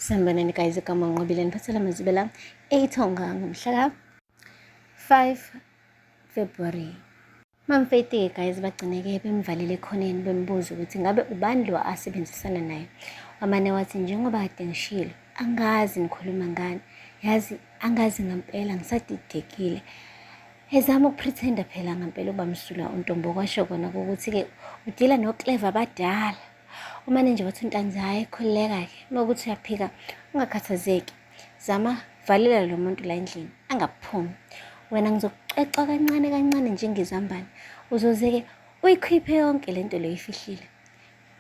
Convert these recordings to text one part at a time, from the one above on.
Sanibonani guys, igama uNqobile niphathela amazibela eyithonga ngomhla ka-5 February. Mamfeti-ke guys bagcine-ke bemvalele ekhoneni bembuza ukuthi ngabe ubani lo asebenzisana naye. Wamane wathi njengoba kade ngishilo angazi nikhuluma ngani, yazi angazi ngampela ngisadidekile. Ezama ukupretenda phela ngampela ukuba msulwa uNtombo kwasho kona ukuthi-ke udila noClever abadala. Umane nje wathi uNtanzi hhayi khululeka-ke uma ukuthi uyaphika ungakhathazeki zama valela lo muntu la endlini angaphumi wena ngizokucweca kancane kancane njengezambane uzoze-ke uyikhiphe yonke le nto le oyifihlile.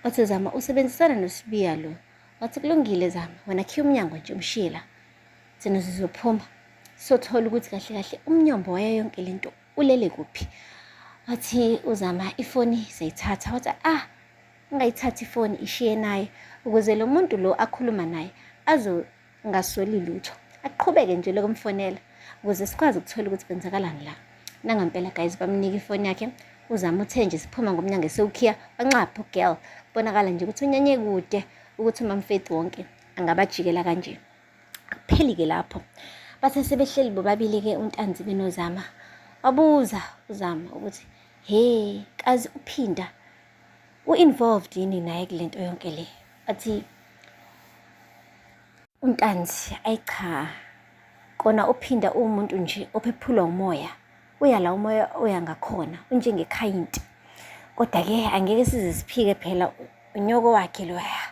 Wathi Zama usebenzisana noSibiya lo. Wathi kulungile Zama wena khiya umnyango nje umshiye la. Thina sizophuma sothola ukuthi kahle kahle umnyombo wayo yonke le nto ulele kuphi. Wathi uZama ifoni seyithatha wathi ah ungayithathi ifoni ishiye naye ukuze lo muntu lo akhuluma naye azongasoli lutho aqhubeke nje lokumfonela ukuze sikwazi ukuthola ukuthi kwenzakalani la nangampela guys bamnika ifoni yakhe uzama uthe nje siphuma ngomnyango esewukhiya wanxapha ugirl kubonakala nje ukuthi unyanye kude ukuthi umamfethi wonke angabajikela kanje akupheli-ke lapho bathe sebehleli bobabili-ke untanzi benozama wabuza uzama ukuthi he kazi uphinda u-involved yini naye kule nto yonke le athi uNtanzi ayi cha kona uphinda uwumuntu nje ophephulwa umoya uya la umoya oya ngakhona unjengekhayinti kodwa-ke angeke size siphike phela unyoko wakhe loya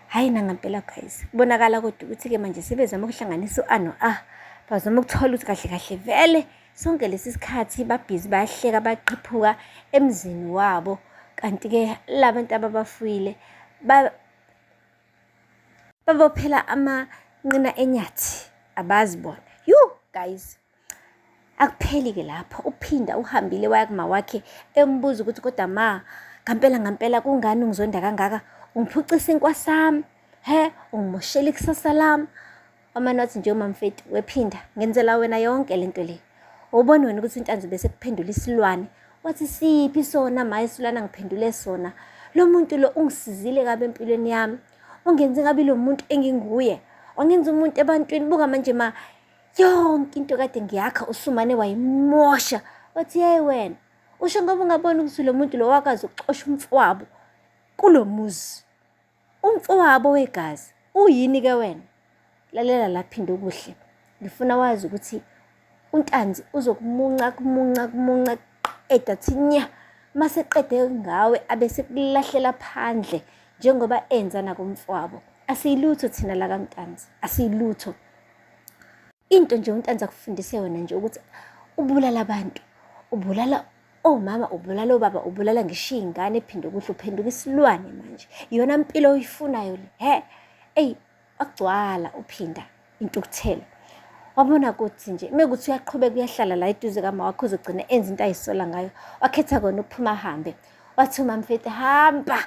hhayi nangampela guys kubonakala kodwa ukuthi-ke manje sebezama ukuhlanganisa u-a no-a bazama ukuthola ukuthi kahle kahle vele Sonke lesi sikhathi babhizi bayahleka baqhiphuka emzini wabo kanti-ke labantu ababafuyile babophela amanqina enyathi abazi bona. Yu guys, akupheli-ke lapho uphinda uhambile waya kumawakhe embuza ukuthi kodwa ma ngampela ngampela kungani ungizonda kangaka ungiphuca isinkwa sami he ungimoshela ikusasa lami Wamane wathi nje umamfeti wephinda ngenzela wena yonke lento le. Ubona wena ukuthi uNtanzi bese kuphendula isilwane. Wathi siphi sona ma isilwane angiphendule sona. Lo muntu lo ungisizile kabi empilweni yami. Ungenze ngabi lo muntu enginguye. Wangenza umuntu ebantwini buka manje ma yonke into kade ngiyakha usumane wayimosha. Wathi hey wena usho ngoba ungabona ukuthi lo muntu lo wakwazi ukuxosha umfowabo kulo muzi. Umfowabo wegazi uyini ke wena? Lalela la Phindokuhle, ngifuna wazi ukuthi uNtanzi uzokumunca kumunca kumunca qeda athi nya maseqede ngawe abese kulahlela phandle njengoba enza nakumfowabo. Asiyilutho thina la kaNtanzi, asiyilutho. Into nje uNtanzi akufundise yona nje ukuthi ubulala abantu, ubulala Omama ubulala obaba ubulala ngisho iy'ngane ephinde kuhle uphenduka isilwane manje iyona mpilo oyifunayo le he eyi wagcwala uphinda intukuthelo wabona ukuthi nje uma kuthi uyaqhubeka uyahlala la eduze kama wakho uzogcina enza into ayisola ngayo wakhetha kona ukuphuma ahambe wathi umamfeti hamba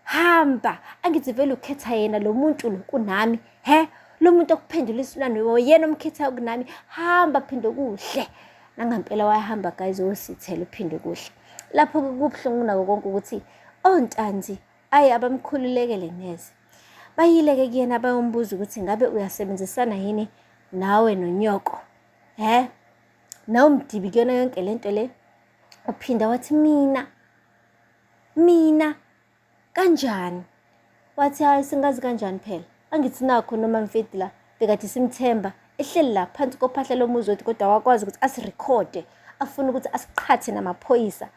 hamba angithi vele ukhetha yena lo muntu lo kunami he lo muntu okuphendula isilwane yena omkhethayo kunami hamba phinde kuhle nangampela wayahamba guys wosithela uphinde kuhle lapho kubuhlungu kunako konke ukuthi ontanzi ayi abamkhululekele neze bayile-ke kuyena bayombuza ukuthi ngabe uyasebenzisana yini nawe nonyoko he nawe mdibi kuyona yonke le nto le uphinda wathi mina Mina kanjani? Wathi hayi singazi kanjani phela. Angithi nakho noma mfeti la bekade simthemba ehleli la phansi kophahla lomuzi wethu kodwa wakwazi ukuthi asirekhode afuna ukuthi asiqhathe namaphoyisa.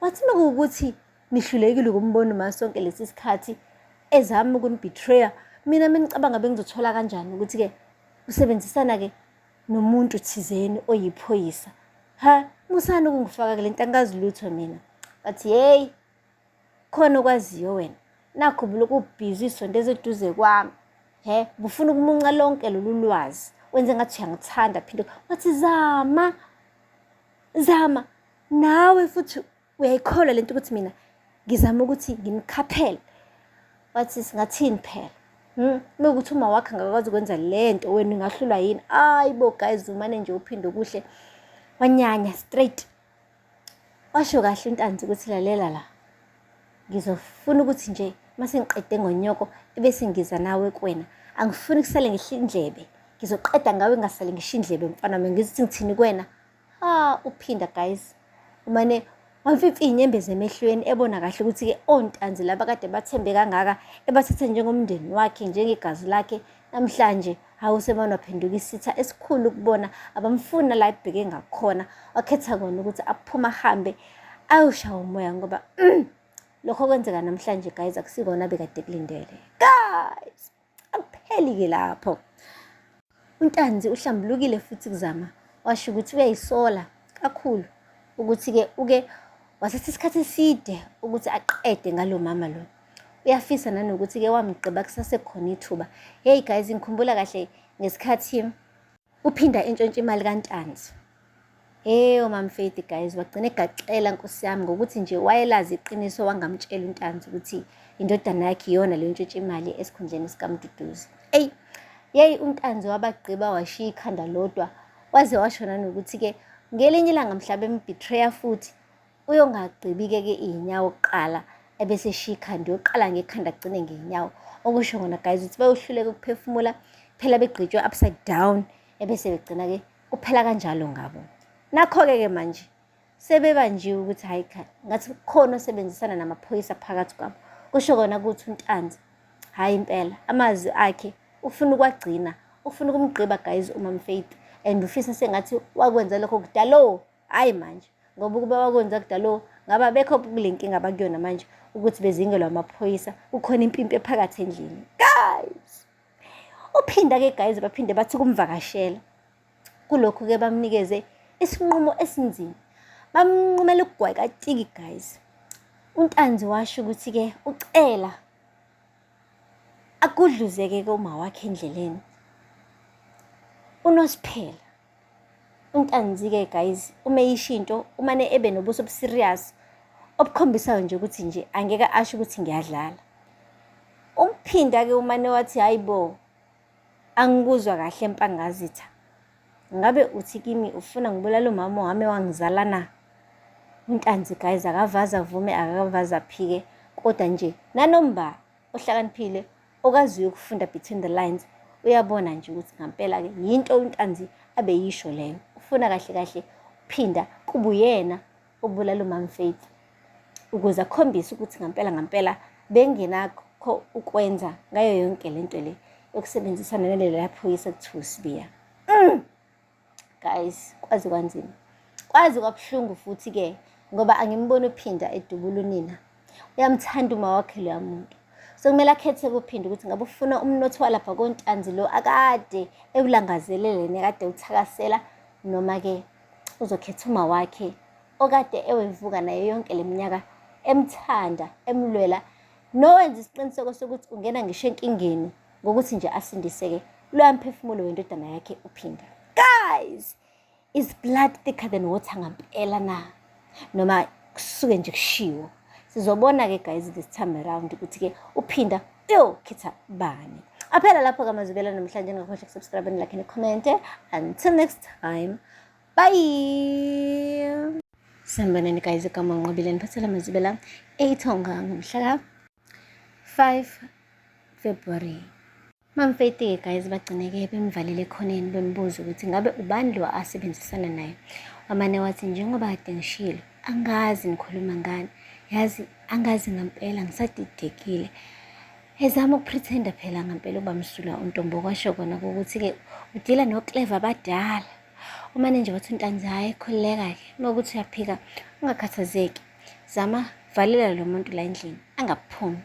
Wathi uma kuwukuthi nihlulekile ukumbona uma sonke lesi sikhathi ezama ukunibetreya mina menicabanga bengizothola kanjani ukuthi-ke usebenzisana-ke nomuntu thizeni oyiphoyisa ha musani ukungifaka kule nto angikazi lutho mina bathi yeyi khona okwaziyo wena nakho bulokhu ubhizi isondeza eduze kwami he bufuna ukumunca lonke lolu lwazi wenze ngathi uyangithanda phinde wathi zama zama nawe futhi uyayikholwa lento ukuthi mina ngizama ukuthi nginikhaphele wathi singathini phela Hmm? Uma ukuthi uma wakhe angakwazi ukwenza le nto wena ungahlulwa yini? Hayi bo guys umane nje uphinde okuhle. Wanyanya straight. Washo kahle uNtanzi ukuthi lalela la. Ngizofuna ukuthi nje Uma sengiqede ngonyoko ebese ngiza nawe kuwena. Angifuni kusale ngisho indlebe. Ngizoqeda ngawe ngingasale ngisho indlebe mfana wami. Ngithi ngithini kuwena? Ha, uPhinda guys. Umane wamfimfa iy'nyembezi emehlweni ebona kahle ukuthi-ke ontanzi laba kade bathembe kangaka ebathatha njengomndeni wakhe njengegazi lakhe namhlanje hawu semane waphenduka isitha esikhulu kubona abamfuna la ebheke ngakhona wakhetha kona ukuthi aphume ahambe ayoshaya umoya ngoba lokho kwenzeka namhlanje guys akusikona bekade kulindele guys akupheli-ke lapho uNtanzi uhlambulukile futhi kuzama washo ukuthi uyayisola kakhulu ukuthi-ke uke wathatha isikhathi eside ukuthi aqede ngalo mama lo uyafisa nanokuthi-ke wamgqiba kusasekhona ithuba hey guys ngikhumbula kahle ngesikhathi uphinda entshontsha imali kaNtanzi Hey uMamFaith guys wagcina egaxela nkosi yami ngokuthi nje wayelazi iqiniso wangamtshela uNtanzi ukuthi indodana yakhe iyona leyo ntshontsha imali esikhundleni sikaMduduzi. Eyi yeyi uNtanzi wabagqiba washiya ikhanda lodwa waze washo nanokuthi-ke ngelinye ilanga mhla bembetreya futhi uyongagqibi-ke ke iy'nyawo kuqala ebese eshiya ikhanda uyoqala ngekhanda agcine ngey'nyawo okusho kona guys ukuthi bayohluleka ukuphefumula phela begqitshwe upside down ebese begcina-ke kuphela kanjalo ngabo nakho-ke ke manje sebebanjiwe ukuthi hhayi cha ngathi kukhona osebenzisana namaphoyisa phakathi kwabo kusho kona ukuthi uNtanzi hhayi impela amazwi akhe ufuna ukwagcina ufuna ukumgqiba guys uMamFaith and ufisa sengathi wakwenza lokho kudalo hhayi manje ngoba ukuba wakwenza kudalo ngabe abekho kule nkinga abakuyona manje ukuthi bezingelwa amaphoyisa kukhona impimpi ephakathi endlini guys Uphinda-ke guys baphinde bathi kumvakashela. Kulokhu-ke bamnikeze isinqumo esinzima. Bamnqumela ukugwayi katiki guys. UNtanzi washo ukuthi-ke ucela agudluzeke-ke uma wakhe endleleni. UNosiphela uNtanzi-ke guys uma eyisho into umane ebe nobuso obuserious obukhombisayo nje ukuthi nje angeke asho ukuthi ngiyadlala. Umphinda-ke umane wathi hhayi bo, angikuzwa kahle Mpangazitha. Ngabe uthi kimi ufuna ngibulale umama wami wangizala na? UNtanzi guys akavaze avume akavaze aphike kodwa nje nanomba ohlakaniphile okwaziyo ukufunda between the lines uyabona nje ukuthi ngampela-ke yinto uNtanzi abeyisho leyo. Ufuna kahle kahle uphinda kubuyena obulala uMamFaith ukuze akhombise ukuthi ngampela ngampela bengenakho ukwenza ngayo yonke le nto le yokusebenzisana nalela phoyisa kuthiwa uSibiya. Guys, kwaze kwanzima. Kwaze kwabuhlungu futhi-ke ngoba angimboni uphinda edubula unina. Uyamthanda uma wakhe loya muntu. So kumele akhethe kuphinda ukuthi ngabe ufuna umnotho walapha koNtanzi lo akade ewulangazelele nekade uthakasela noma-ke uzokhetha uma wakhe okade ewevuka nayo yonke le minyaka emthanda emlwela nowenza isiqiniseko sokuthi ungena ngisho enkingeni ngokuthi nje asindiseke loya mphefumulo wendodana yakhe uPhinda. Guys, is blood thicker than water ngampela na? Noma kusuke nje kushiwo. Sizobona-ke guys this time around ukuthi-ke uPhinda uyokhetha bani. Aphela lapho kamazibela namhlanje ningakhohlwa ukusubscribe nilike nicommente. Until next time. Bye. Sanibonani guys, igama Nqobile niphathela amazibela eyithonga ngomhla ka-5 February. Mamfeti-ke guys bagcine-ke bemvalele ekhoneni bembuza ukuthi ngabe ubani lo asebenzisana naye. Wamane wathi njengoba kade ngishilo angazi nikhuluma ngani, yazi angazi ngampela ngisadidekile. Ezama ukupretenda phela ngampela ukuba msulwa uNtombo kwasho kona ukuthi-ke udila nokleva abadala. Umane nje wathi uNtanzi hhayi khululeka-ke uma ukuthi uyaphika ungakhathazeki. Zama valela lo muntu la endlini angaphumi.